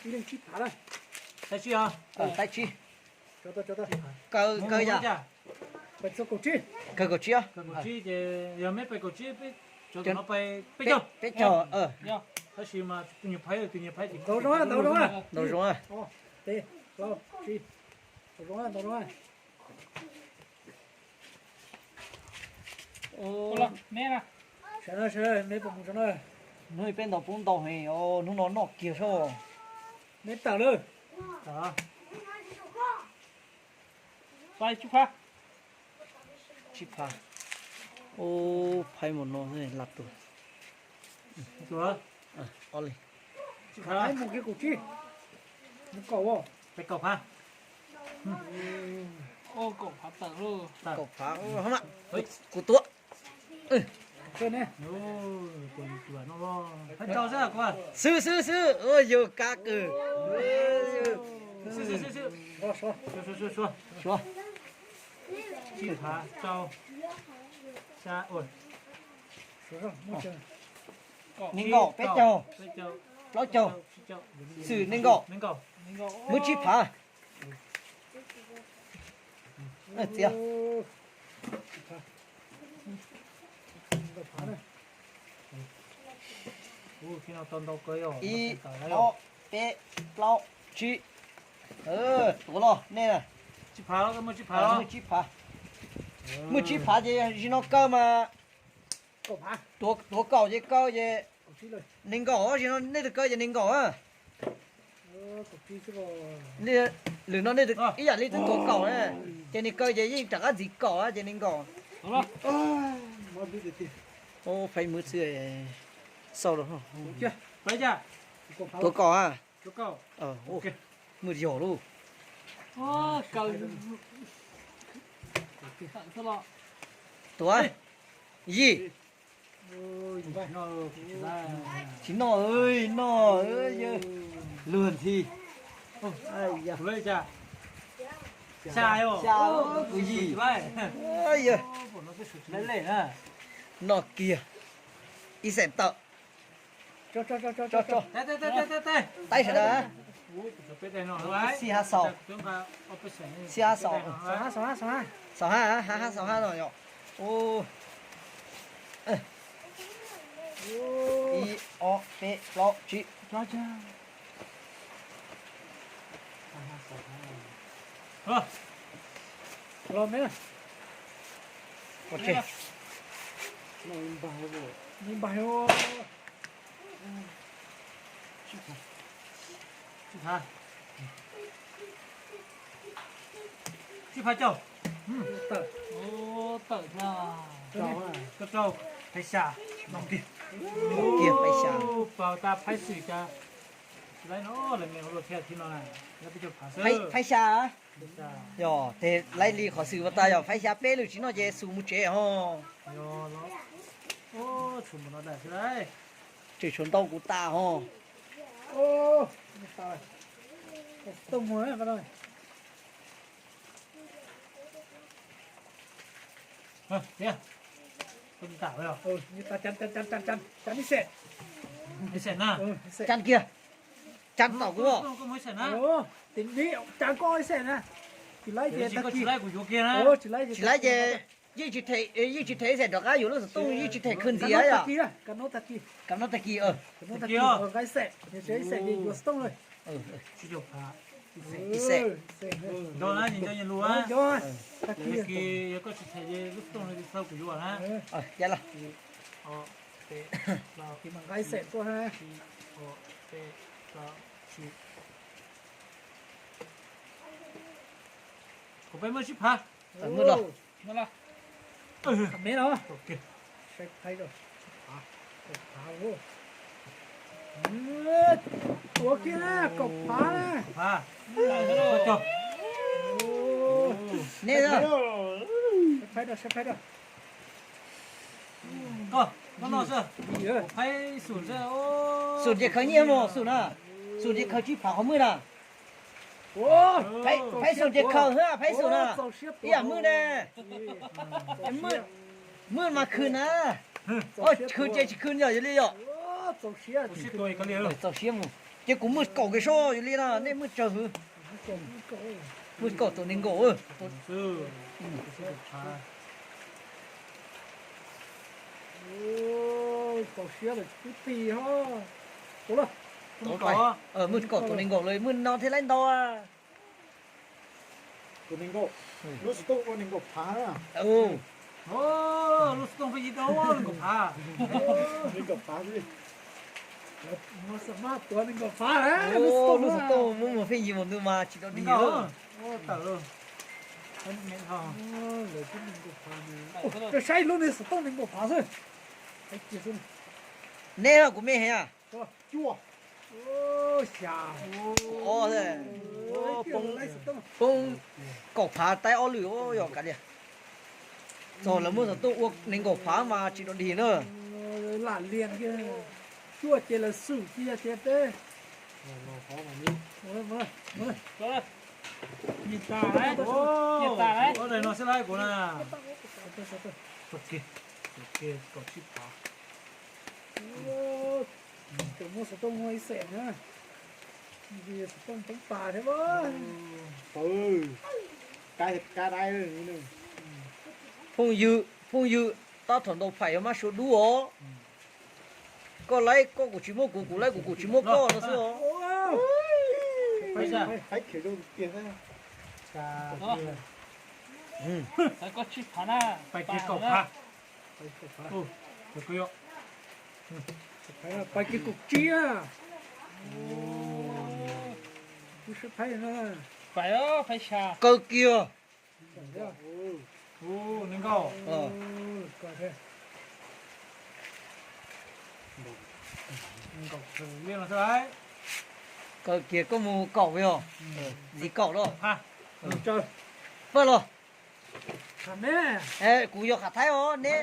Ib leeg tsib phav na. Tais tsib os. Kaw, kaw yam. Kaw kaum tsib os. Peb caug. Tab sis mas nyias phaib, ntaus zoo, ntaus zoo. Ntaus zoo. Hnub peb ntaus poob ntau heev, hnub no noj kiag sab. Neb tawm lawm. Tsib phav. Phaib mus no laj tus. Ob li. Kaum phav. Kaum phav, kuv tuav. Xwb xwb xwb, yog kab kawg. Suav. Nees nkaum, peb caug, plaub caug, xwm nees nkaum, muab tsib phav. Txiav. Ib, ob, peb, plaub, tsib. Tuav los nej na. Muaj tsib phav. Muaj tsib phav ces zaum no kaw mas tuav kaum ces kaw ces nees nkaum, zaum no nej twb kaw ces nees nkaum. Lwm no nej ib yam li twb tuav kaum na, ces nws kaw ces yeej rov qab ntxiv kaum ces nees nkaum. Phaib muab xwb, xauj los. Tuav kaum a. Muaj yog lauj. Tuav. Yij. Tsis noj, noj luag nthi. Xya, kuv yij. Noj kiag. Ib xeem tawm. Taib sawv daws. Xij hab xaus. Xij hab xaus. Xaus hab, hab xaus hab no yom. Ib, ob, peb, plaub, tsib. Tsib phav caug. Tawm, tawm, rau, rau, phaib xya. Kiag phaib xya. Pab tas phaib xwm cas tsis laib no, lawv me ua luaj thiab thiab no na. Phaib xya. Yog tes laib li qhov xwm ua tas yog phaib xya peb lwm tsis noj ces xus mus tsev ho. Tseem tshuav ntau kuv tas ho. Can kiag, can tom kuv. Tsis laib ces yeej tsis them, yeej tsis them ib xeem rov qab yuav lub xov tooj, yeej tsis them khwv ntxiv yom. Kam no tag kis. Ib xeem. Kuv peb muaj tsib phav. Muaj los. Me no. Tuav kiag na, kaum phav na. Nej, saib phaib, saib phaib. Xum ces khaws nyiaj mog, xum na. Xum ces khaws tsib phav qhov mwj na. Phaib xum ces khaws, phaib xum na. Ib yam mwj na. Mwj mas khwm na. Khwv ces tsis khwv yog yog li yog. Txaus siab mus, ces kuv muaj kaum kiag soj yog li na, nej muaj tsawg hwv. Muaj kaum tus nees nkaum. Muaj kaum tus nees nkaum lawm, muaj no thiaj li ntau. Lub xov tooj ua nees nkaum phav. Nees nkaum phav xwb. Lub xov tooj muab mus pheej yig mus ntawd mas tsis tau dig. Saib lub niag xov tooj nees nkaum phav xwb. Neb kuv me heev. Poob kaum phav taib ob lwm yog kav liam. Txog lawv muab xov tooj ua nees nkaum phav mas tsis tau dig na. Lam lias kiag, cuaj ces lawv xum cia ces peb. Ua daim no xwb lawm kuv na. Kaum tsib phav. Cov muab xov tooj muaj ib xeem na. Xov tooj poob tas thiab. Phooj ywg, phooj ywg, tab thaum ntau phais yog mab sua dub os. Koj laib koj kuv tsis muab kuv, kuv laib kuv kuv tsis muab koj no xwb os. Pais kiag kaum tsib. Kaw kiag. Kaw kiag koj mus kaum yog. Ntxiv kaum los. Paj los. Kuv yog Qham Thaib os neb.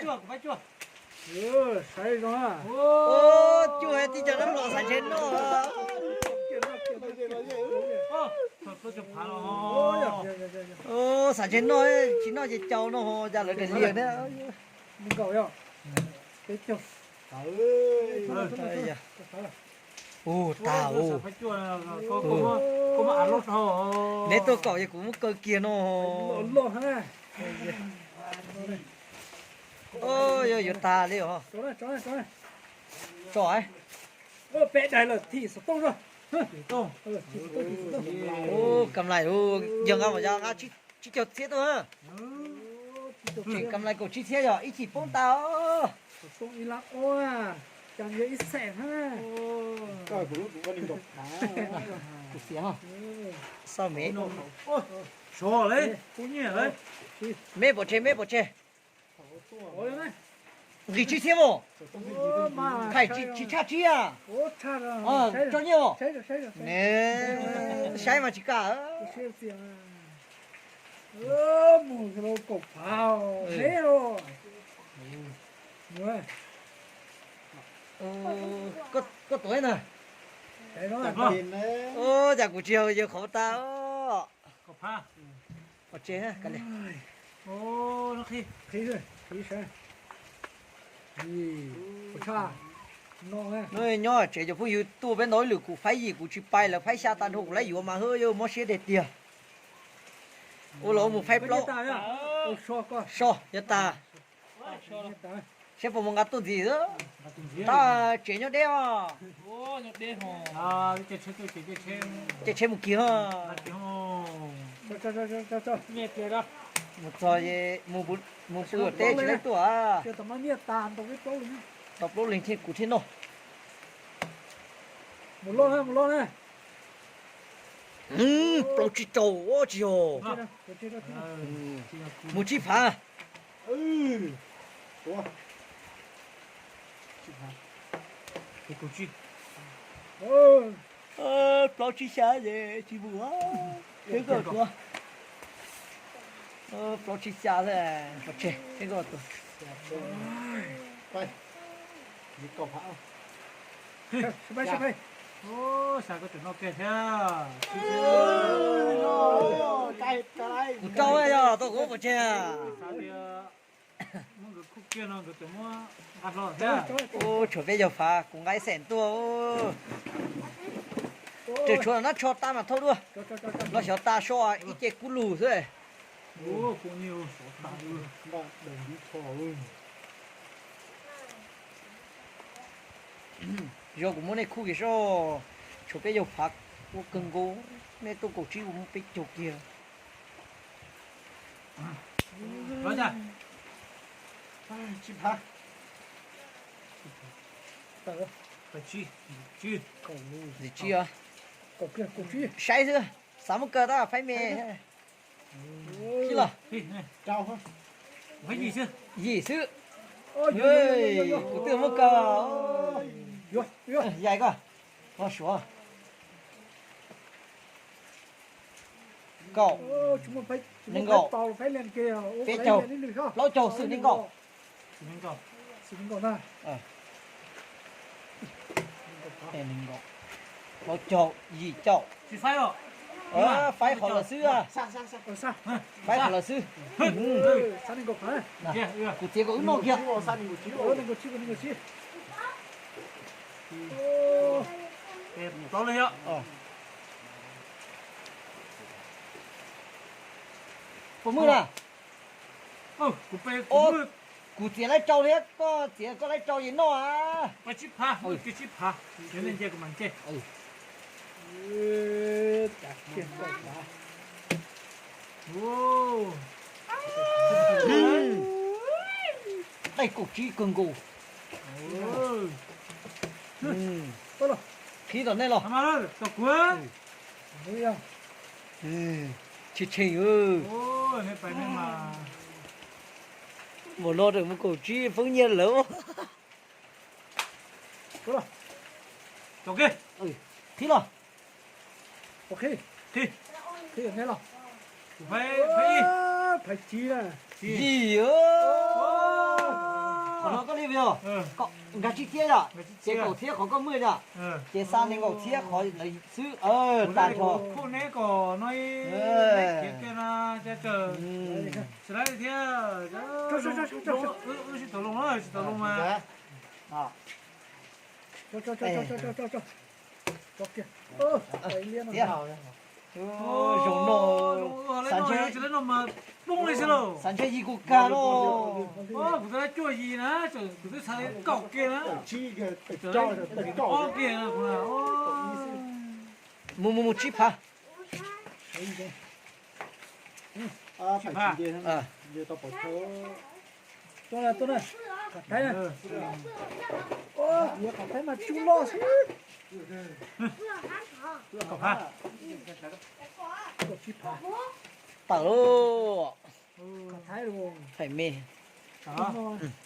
Cuaj tib co dab los xav ntshe noj. Xav ntshe noj, tsis noj ces caus no ho cas lawv raws lias thiab. Ub, tag ub. Neb tuaj kaum ces kuv muab kaw kiag no. Yog yuav tag li os. Tso. Ub, kam lais ub, yog nqa mas yog nqa tsib caug txhiab tuaj. Tseem kam lais kaum tsib txhiab yog ib chim poob tas. Xov me. Me pom tseg, me pom tseg. Nqis tsib txhiab os. Thaij tsis tshaj tsib a. Tso nyiaj os. Saib mas tsis kam. Koj tuav na. Ua cas kuv tsis yog qhov tas. Pov tseg. Nyob tsev cov phooj ywg, tuaj peb ntau ib lwm kuv faib yim kuv tsis pais lawv faib xya tag nrho kuv laib yuav mas hwb, yuav mob siab tiag tiag. Ua los mus faib plaub. So, yog tas. Saib puas mus nqa tuaj ntxiv. Tab tsev nyob deb os. Caij tsheb mus kig os. Mus txog mus pw teb tsis laib tuaj. Tau plaub leeg thiaj kuv thiaj noj. Plaub tsib rau tsis yog. Mus tsib phav. Plaub tsib xya es tsis mus. Thiab koj tuav. Plaub tsib xya xwb, pov tseg thiab koj tuav. Kuv rau yog tau kuv pov tseg. Ub, tshuav peb caug phav, kuv nqa ib xeem tuaj. Tseem tshuav nab tsho tas mas thauj dua. Los xyov tas so ib ce kub lug xwb. Yog kuv muab nej khuj kiag soj, tshuav peb caug phav, ua kawg nkaus, nej tuaj kaum tsib kuv muab peb caug kiag. Ntxiv tsib os. Saib xwb, xav muab kaw tab faib me. Ib los, yim xwb. Kuv twb muab kaw. Yais koj, ho suav. Kaum, nees nkaum, peb caug, plaub caug, xwm nees nkaum. Plaub caug, yim caum. Faib qhov lawm xwb. Faib qhov lawm xwb. Kuv txiav kom wb noj kiag. Puas muaj na? Kuv txiav laib rau thiab, koj txiav koj laib rau ces noj a. Daim kaum tsib kawg nkaus. Qhib tom nej los. Tshee tshee. Mus no mus kaum tsib poob nyiaj lawm. Qhib los. Yim. Qhov no koj li yog, nkag tsib thiab yom, ces kaum thiab qhov koj muaj yom, ces xa nees nkaum thiab qhov lawv xwb, tas nrho. Zoo no, xav ntshe, xav ntshe yim kuv kag no. Kuv twb xav kaum kiag na. Mus mus mus tsib phav. Tuaj na, tuaj na. Qhov Thaib na. Qhov Thaib mas tsuj loj xwb. Tawm lauj. Thaib me.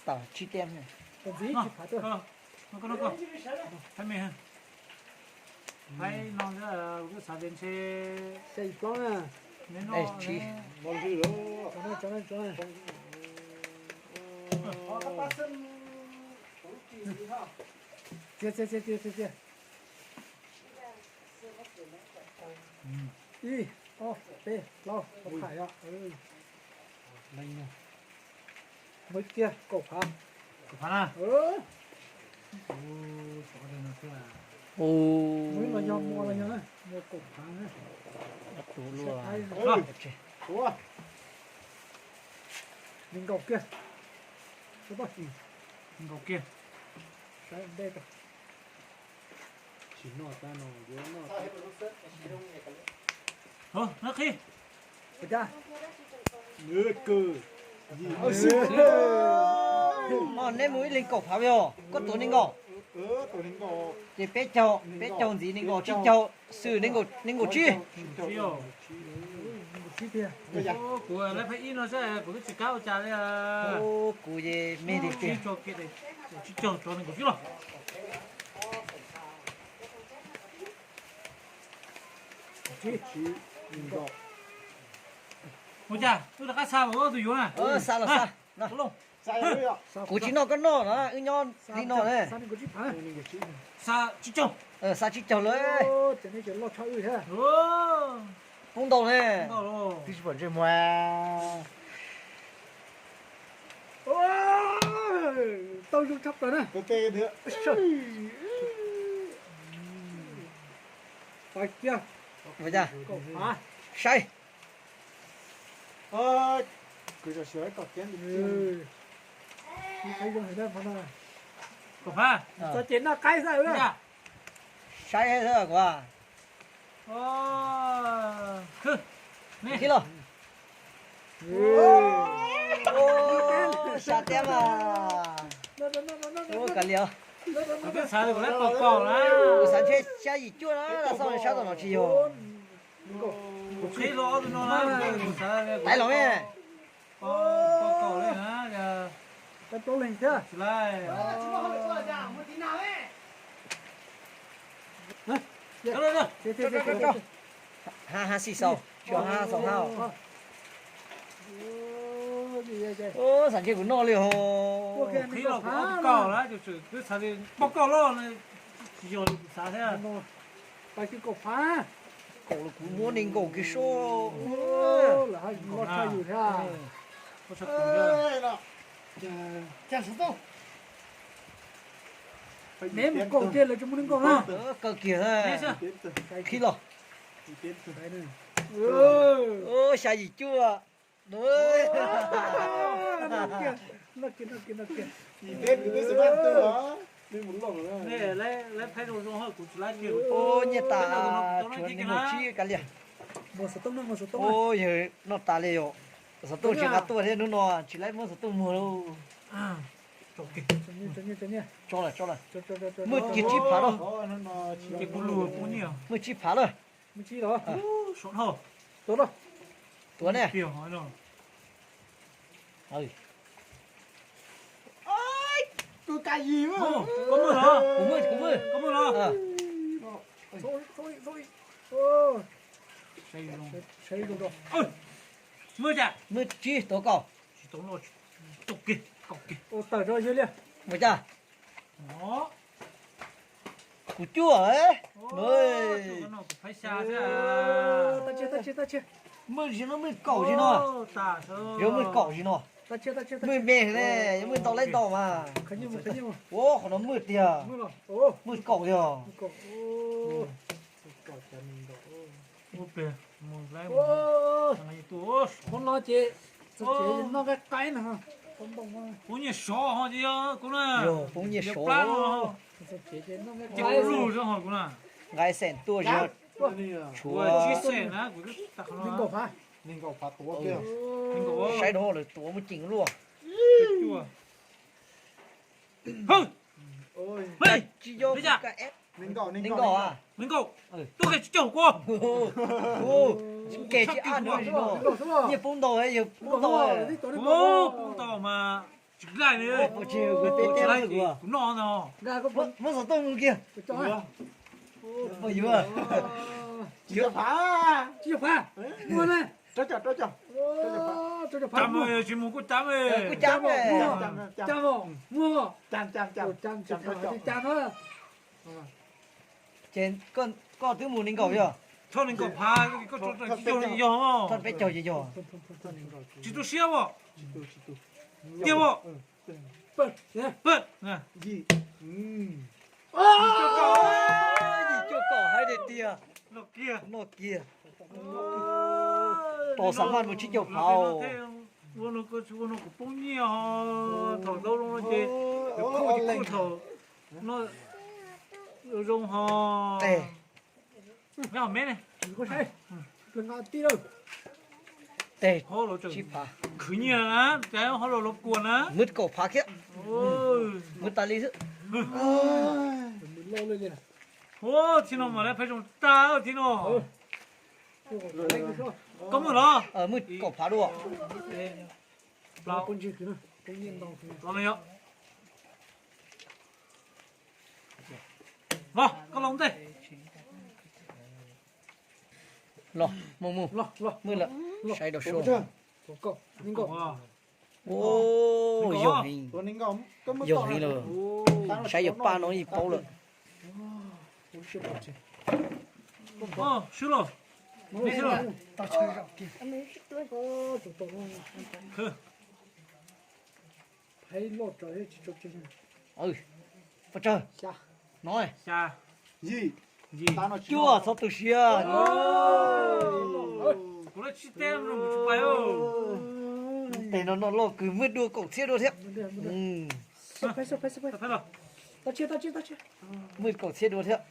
Tawm tsib tiab. Txiav, txiav, txiav, txiav, txiav. Ib, ob, peb, plaub, thom pham os. Muaj ib kiag kaum phav. Muaj ib los yog, muaj los yog na, muaj kaum phav na. Nees nkaum kiag. Nees nkaum kiag. Saib ntej tau. Neb mus ib leeg kaum phav yog koj tuav nees nkaum, ces peb caug, peb caug ntxiv nees nkaum tsib caug, xwm nees nkaum tsib. Kuv ces me li tiag. Ua cas wb rov qab xa mas wb tus yuav na. Xa los xa. Kuv tsis noj koj noj na, wb nyob li no ne. Xa tsib caug lawm. Poob ntau ne. Twb tsis pom ntsej muag. Tau zoo tshaj plaws na. Ua cas? Saib. Kom pab. Txog ces noj qaib xwb. Saib xwb kuv. Khwb los. Xya tiab mas. Ua kav liam. Kuv xav ntshe xya yim cuaj na, xauj sab tom no tsis yog. Taiv los me. Ha ha xij xaus, tsuas ha xaus ha. Xav ntshe kuv noj li os. Kaum los kuv muab nees nkaum kiag sub. Neb mus kaum ces lawv tsis muaj nees nkaum na. Kaw kiag. Khib los. Xya yim cuaj. Nyiaj tas tshuav nees nkaum tsib kav liam. Yawg noj tas li yom. Xov tooj tsis nqa tuaj thiab, hnub no tsis laib muab xov tooj muag lauj. Tso lawm, tso lawm. Muaj kiag tsib phav lawm. Muaj tsib phav lawm. Tuav ne. Kuv muaj, kuv muaj. Muaj tsib, tuav kaum. Mus cas? Kuv cuaj. Muaj zim no, muaj kaum zim no. Yog muaj kaum zim no. Muaj me ne, yog muaj ntau laib ntau mas. Ua qhov no muaj tiag. Muaj kaum tiag. Qhov no ces noj qaib qaib na. Poob nyiaj sov ho ces yog kuv na. Yog poob nyiaj sov. Ces kuv lug zog ho kuv na. Nqa xeem tuaj zog. Tshuav tsib xeem na kuv. Saib dhau lawm, tuav muaj ceem luaj. Tsis yog nees nkaum a. Nees nkaum. Tuaj qe tsis caug kuv. Kev tsis ab no, nyiaj poob ntau, yawg poob ntau. Poob ntau mas tsis laij li. Kuv noj no. Muab xov tooj mus kiag. Poj yuav. Tsis yog phav, tsis yog phav. Muag ne. Cab mas tsis mus kuj cab. Kuj cab, cab, muag, cab, cab no. Ces koj twb mus nees nkaum yog. Txhob nees nkaum phav, koj tso tsis yog, txhob peb caug ces yog. Tsis tu siab os. Tiag os. Yim cuaj kaum hais tiag tiag. Noj kiag. Tos xav maj mus tsib caug phav. Ua no kuv poob nyiaj ho, thaum ntau zoo no ces kuj thaum no zoo ho. Me me ne. Tes tsib phav. Khwv nyiaj na, ces ho los los kuas na. Muab kaum phav kiag. Muab tas li xwb. Ua, txij no mas lawv pheej zoo tag txij no. Koj muaj los? Muaj kaum phav dua. Los no yog. Los, koj los ntej. Los, mus mus. Muaj lawm, saib rau sua. Yog heev, yog heev lawm. Saib yog paj no yeej paub lawm. Swb los. Swb los. Pov tsawg no, cuaj txog tu siab. Tes no no loj kws, muaj dua kaum txhiab dua thiab. Muaj kaum txhiab dua thiab.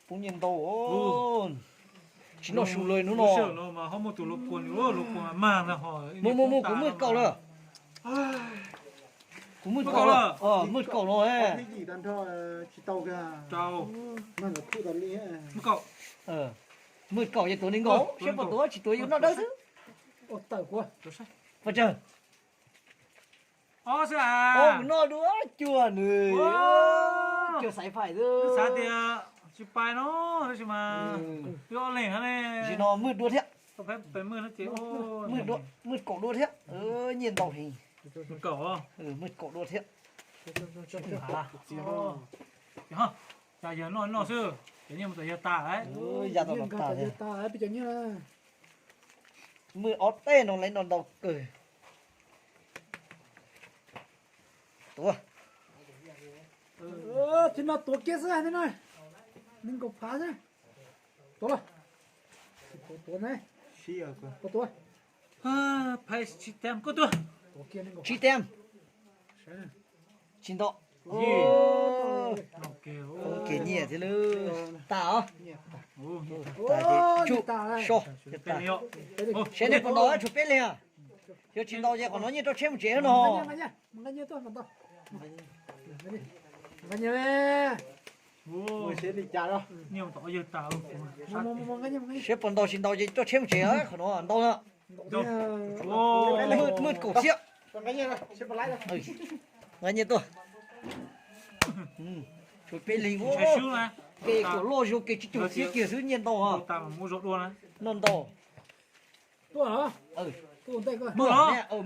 Poob nyiaj ntau. Tsis noj su lawm hnub no. Mus mus mus, kuv muaj kaum lawm. Kuv muaj kaum lawm, muaj kaum no. Muaj kaum ces tuav nees nkaum, saib puas tuav, tsis tuav yuav noj dawb xwb. Pov tsawg? Kuv noj dua cuaj nws, cuaj xaiv fais xwb. Tsis pais no, tab sis mas ob leeg, tsis no muaj dua thiab. Muaj kaum dua thiab, nyiaj ntau heev. Muaj kaum dua thiab. Cas yawg noj noj xwb, cov nyiaj mus tom yawg tas lawm. Ya tau tas. Muaj ob teg no lawv noj ntau kawg. Tuav. Tsis no tuav kiag xwb, nees nkaum phav xwb. Tuav los. Tuav, tuav, tuav. Tsib tem, tsis ntau. Kev nyiaj thiab lawm. Tas os. Tas ces tsum so. Saib nej puas ntau, tshuav peb leeg. Yog tsis ntau ces qhov no nyiaj rau tsheb mus tsev no. Saib puas ntau, tsis ntau ces rau tsheb mus tsev, qhov no ntau na. Muaj kaum txhiab. Nqa nyiaj tuaj. Tshuav peb leeg. Kev kom loj zog kev tsib caug txhiab kiag xwb, nyiaj ntau. Noj ntau.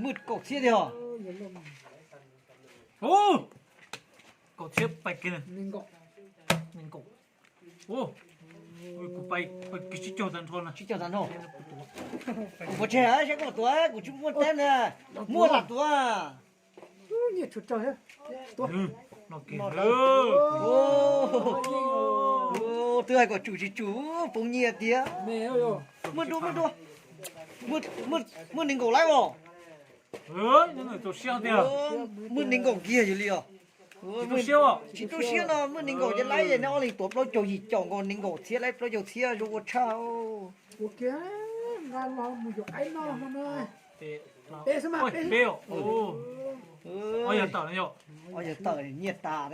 Muaj kaum txhiab tiag. Kaum txhiab pais kiag. Kuv pais, pais kiag tsib caug tag nrho na. Tsib caug tag nrho. Kuv pov tseg saib koj tuav, kuv tsis muaj teb na. Muaj lam tuav. Twb hais kom tsum tsis tsum, poob nyiaj tiag. Muaj dua, muaj dua. Muaj nees nkaum laib os. Muaj nees nkaum kiag yog li os. Tsis tu siab no, muaj nees nkaum ces laib, nej ob leeg tuav plaub caug yim caum nkaus, nees nkaum txhiab laib plaub caug txhiab, zoo ua tshaj. Peb xwb mas, peb. Ob yawg tawm nyiaj tas.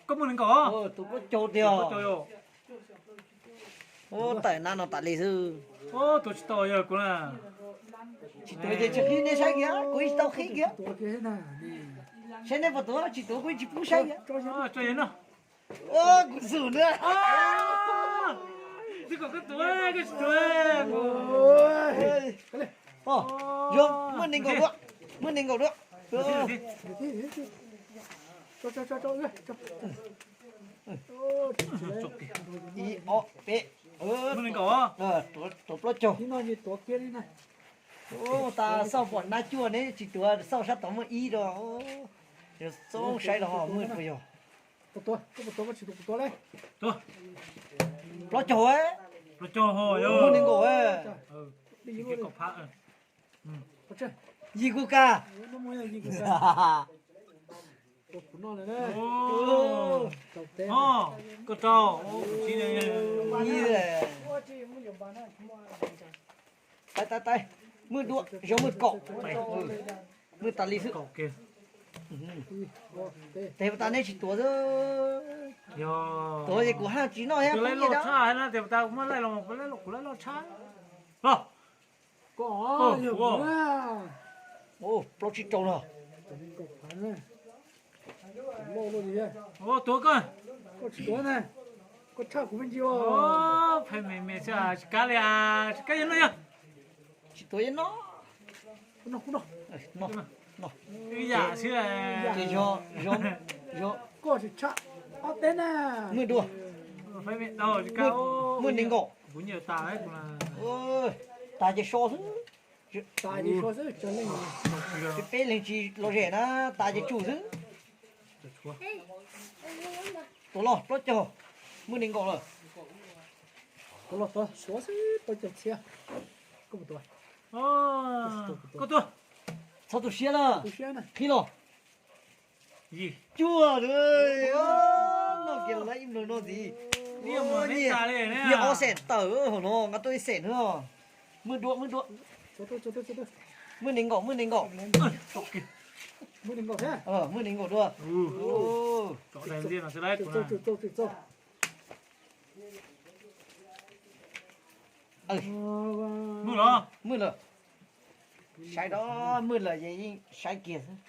Koj muaj nees nkaum, tus plaub caug tiag. Tawm na no tas li xwb. Tsis tuav ces tsis qhib nej saib kiag, kuv yeej tsis tau qhib kiag. Saib nej puas tuav, tsis tuav kuv yeej tsis pub saib kiag. Kuv xum na. Muaj nees nkaum dua. Ib, ob, peb. Tuav plaub caug. Tas xauj pom nab cuaj ne, tsis tuav xauj sab tod muaj ib rau. Yog xauj saib rau ho muaj puas yog. Plaub caug, muaj nees nkaum. Yim kuj kag. Tais, tais, tais, muaj dua, zoo muaj kaum. Muaj tas li xwb. Tes tas nej tsis tuav xwb. Tuav ces kuv haj tsis noj thiab. Plaub tsib rau no. Tuav koj. Phem me me xwb, tsis kab li, tsis kab yog noj yog. Tsis tuav yog noj. Ib yam xwb. Ces yog, yog, yog. Muaj dua. Muaj nees nkaum. Tas ces so xwb. Peb leeg tsis los zem na, tas ces tsum xwb. Tuav los plaub caug, muaj nees nkaum lawm. Txhob tu siab na. Qhib los. Cuaj, noj kiag lawv ib nplawg no ntxiv. Nyiaj ob xees tawm hauv no, nqa tuaj ib xees na. Muaj dua, muaj dua. Muaj nees nkaum, muaj nees nkaum. Muaj nees nkaum dua. Muaj lawm. Saib dab, muaj lawm ces yeej saib kiag xwb.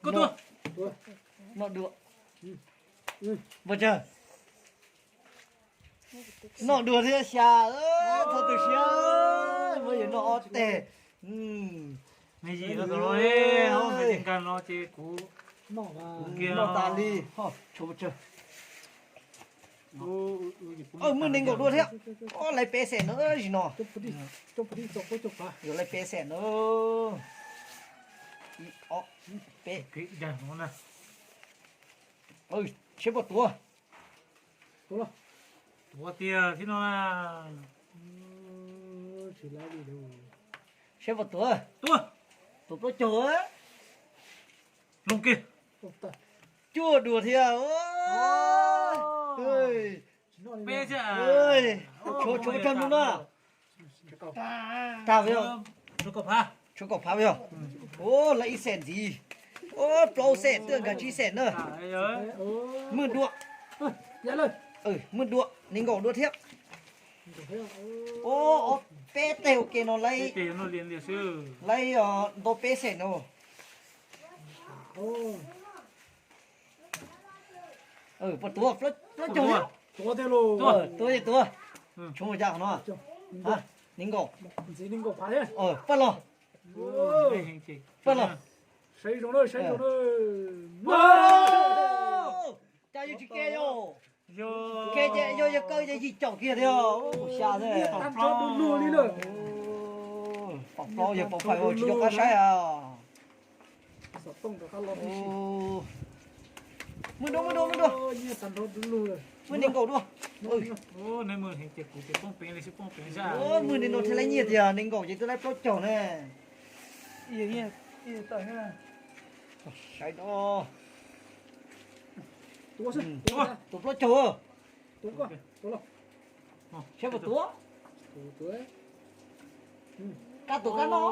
Noj dua. Noj dua thiab xya. Txhob tu siab, muab yawg noj ob teg. Noj tas li. Muaj nees nkaum dua thiab. Lawv peb xees na zim no. Yuav lawv peb xees na. Peb. Seb puas tuav. Tuav tiag thiab no na. Seb puas tuav. Tuav. Tuav plaub caug. Cuaj dua thiab. Tshuav tsawg mus na. Tag, tshuav kaum phav yog. Lawv ib xees ntxiv. Plaub xees twb nkag tsib xees na. Muaj dua. Muaj dua, nees nkaum dua thiab. Ob peb teg ua ke no lawv, lawv ntau peb xees no. Puas tuav plaub caug thiab. Tuav, tuav. Tshuav mus cas qhov no. Nees nkaum. Paj los. Paj los. Cas yus tsis ke yog. Ke ces yog yog kaw ces yim caum kiag thiab. Xya xwb. Pom plaub yog pom phaim tsis nco qab saib a. Muaj dua, muaj dua, muaj dua. Muaj nees nkaum dua. Muaj nees no thiaj laib nyiaj tiag, nees nkaum ces twb laib plaub caug ne. Saib no. Tuav plaub caug. Saib puas tuav. Kab tuav kab noj.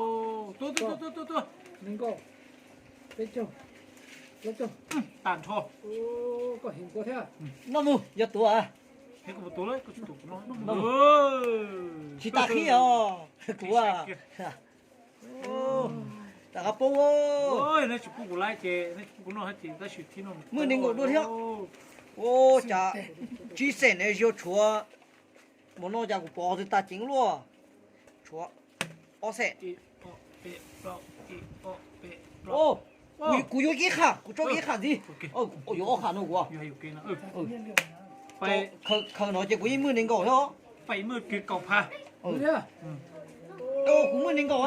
Noj mus yog tuav. Tsis tas qhib os kuv. Rov qab poob. Muaj nees nkaum dua thiab. Ua cas tsib xees ne, yog tshuav mus no cas kuv pom twb tas ceev luaj. Tshuav ob xees. Kuv yuav ib qham, kuv tso ib qham ntxiv. Yuav ob qham no kuv. Khaws no ces kuv yeej muaj nees nkaum thiab. Kuv muaj nees nkaum.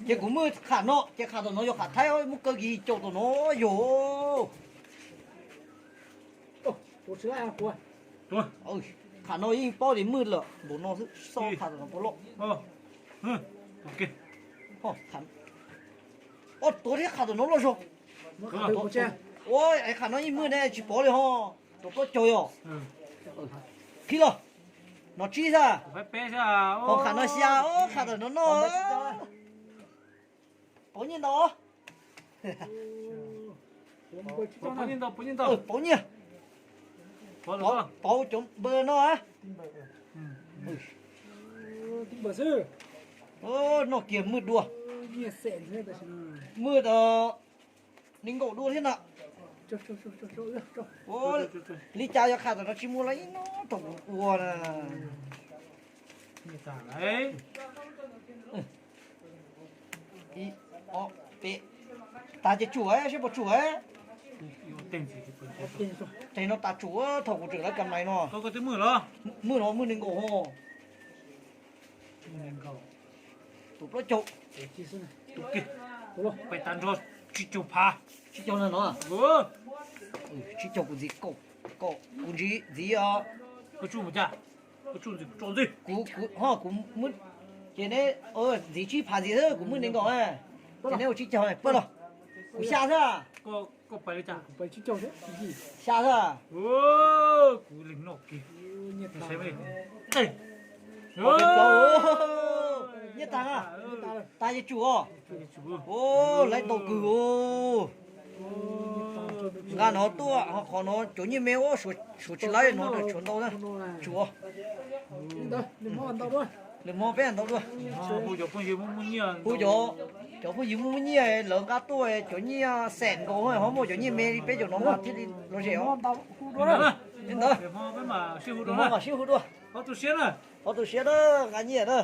Ces kuv muaj qham no ces qham tom no yog qham thaib, muab kaw kiag caum tom no yog. Qham no yeej paub tias muaj lawm, npaum no xwb xauj qham tom no puas loj. Ob tuav thiab qham tom no loj zog. Ua es qham no yeej muaj ne tsis pom li ho. Tuav plaub caug yog. Qhib los. No tsib xwb. Ho qham no xya, qham tom no noj. Pauv nyiaj ntau. Pauv nyiaj. Pauv cov npawg no. Noj kiag muaj dua. Muaj nees nkaum dua thiab na. Li cas yog qham tom no tsis muaj los ib no rau kuv ua na. Ib, ob, peb. Tas ces tsum seb puas tsum. Tes no tas tsum thaum kuv tseem lawv kam nais no. Mwj no mwj nees nkaum ho. Tus plaub caug. Tus kiag. Pais tas nrho tsib caug phav. Tsib caug no no. Tsib caug kuv ntxiv kaum, kaum kuv ntxiv ntxiv os. Kuv, kuv, ho kuv, ces neb ntxiv tsib phav ntxiv xwb kuv mwj nees nkaum. Ces neb ua tsib caug pab los. Kuv xya xwb. Xya xwb. Nyiaj tag, tag ces tsum os. Laiv tau kawg os. Nqa no tuaj ho qhov no cov nyiaj me ua suav tsis laiv no tshuav ntau na. Tsum. Lwm hmo peb ntau dua. Hu cov phooj ywg muaj muaj nyiaj lawv nqa tuaj cov nyiaj xees nkaus ho muaj cov nyiaj me li peb cov no mas thiaj li lom zem os. Li ntawd, lwm hmo mam sib hu dua. Thov tu siab na, nqa nyiaj na.